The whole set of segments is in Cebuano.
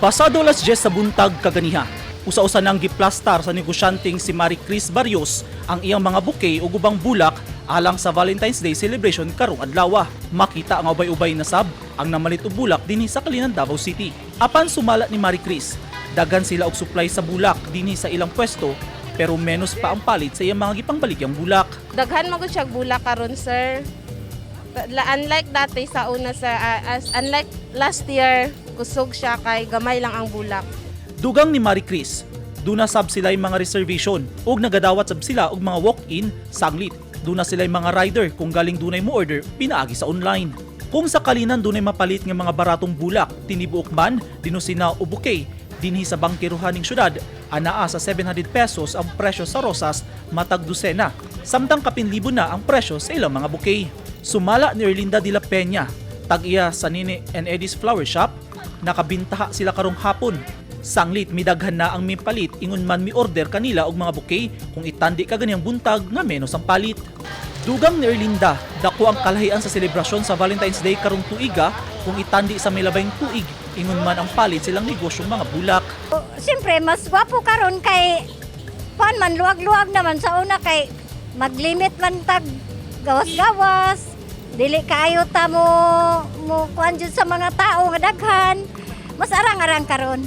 Pasado alas 10 sa buntag kaganiha, usa-usa nang giplastar sa negosyanteng si Marie Chris Barrios ang iyang mga bouquet ug ubang bulak alang sa Valentine's Day celebration karong adlaw. Makita ang ubay-ubay na sab ang namalit og bulak dinhi sa Kalinan, Davao City. Apan sumala ni Marie Chris, daghan sila og supply sa bulak dinhi sa ilang pwesto, pero menos pa ang palit sa iyang mga gipangbaligyang bulak. Daghan man gud siya bulak karon, sir. Unlike dati sa una sa as unlike last year, kusog siya kay gamay lang ang bulak. Dugang ni Marie Chris, duna sab sila mga reservation ug nagadawat sab sila og mga walk-in sanglit. Duna sila mga rider kung galing dunay mo order pinaagi sa online. Kung sa Kalinan dunay mapalit nga mga baratong bulak, tinibuok man, dinusina o bouquet, dinhi sa bangkerohan ning syudad, anaa sa 700 pesos ang presyo sa rosas matag dosena. Samtang kapin libo na ang presyo sa ilang mga bouquet. Sumala ni Erlinda de la Peña, tag-iya sa Nini and Eddie's Flower Shop, nakabintaha sila karong hapon. Sanglit midaghan na ang mipalit ingon man mi order kanila og mga bouquet kung itandi ka ganiyang buntag nga menos ang palit. Dugang ni Erlinda, dako ang kalahian sa selebrasyon sa Valentine's Day karong tuiga kung itandi sa may labayng tuig ingon man ang palit silang negosyong mga bulak. Siyempre, mas gwapo karon kay kuan man, luwag-luwag naman. Sa una kay maglimit man tag gawas-gawas, dili kaayo ta mo mo kuan jud sa mga tao nga daghan. Mas arang-arang karon.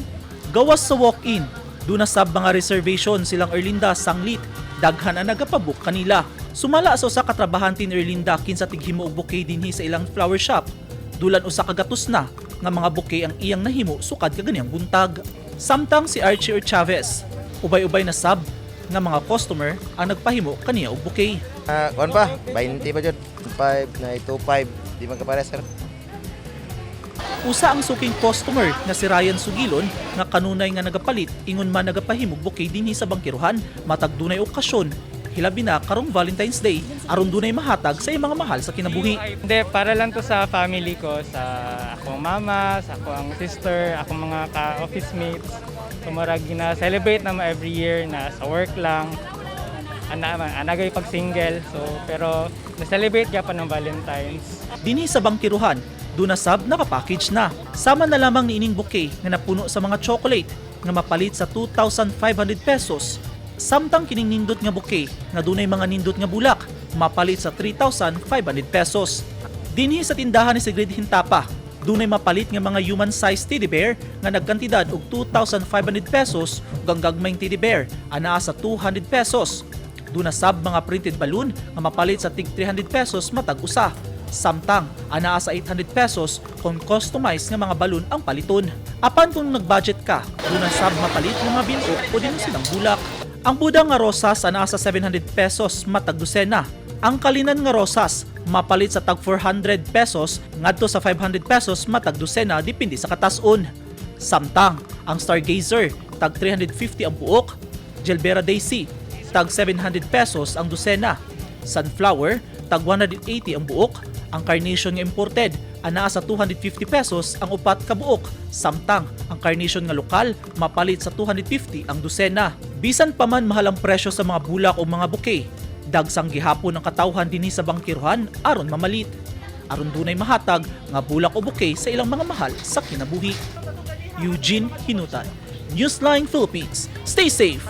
Gawas sa walk-in, duna sab mga reservation silang Erlinda sanglit, daghan ang nagapabook kanila. Sumala sa usa ka trabahante ni Erlinda kinsa tighimo og bouquet dinhi sa ilang flower shop. Dulan usa ka gatos na nga mga bouquet ang iyang nahimo sukad kaganiyang buntag. Samtang si Archie or Chavez, ubay-ubay na sab nga mga customer ang nagpahimo kaniya og bouquet. Ah, kuan pa, 20 pa jud. 5 na 25, di man kapare, sir. Usa ang suking customer nga si Ryan Sugilon nga kanunay nga nagapalit ingon man nagapahimog bouquet dinhi sa bangkiruhan matag dunay okasyon, hilabi na karong Valentine's Day, aron dunay mahatag sa iyang mga mahal sa kinabuhi. Hindi, para lang to sa family ko, sa akong mama, sa akong sister, akong mga ka-office mates. So, murag gina-celebrate naman every year na sa work lang. Ana man, anagay pag single. So, pero na-celebrate gyapon ng Valentine's. Dinhi sa bangkiruhan, duna sab nakapackage na. Sama na lamang niining bouquet nga napuno sa mga chocolate nga mapalit sa 2,500 pesos. Samtang kining nindot nga bouquet nga dunay mga nindot nga bulak mapalit sa 3,500 pesos. Dinhi sa tindahan ni Sigrid Hintapa, dunay mapalit nga mga human-sized teddy bear nga nagkantidad og 2,500 pesos ug ang gagmayng teddy bear anaa sa 200 pesos. Duna sab mga printed balloon nga mapalit sa tig 300 pesos matag usa. Samtang anaa sa 800 pesos kung customized nga mga balloon ang paliton. Apan kung nag-budget ka, duna sab mapalit nga mga binuok o dinusenang bulak. Ang budang nga rosas anaa sa 700 pesos matag dosena. Ang kalinan nga rosas mapalit sa tag 400 pesos ngadto sa 500 pesos matag dosena, depende sa katason. Samtang ang stargazer tag 350 ang buok, Gerbera Daisy tag 700 pesos ang dosena, Sunflower tag 180 ang buok, ang carnation nga imported anaa sa 250 pesos ang upat ka buok, samtang ang carnation nga lokal mapalit sa 250 ang dosena. Bisan pa man mahal ang presyo sa mga bulak o mga bouquet, dagsang gihapon ang katawhan dinhi sa bangkiruhan aron mamalit, aron dunay mahatag nga bulak o bouquet sa ilang mga mahal sa kinabuhi. Eugene Hinutan, Newsline Philippines. Stay safe.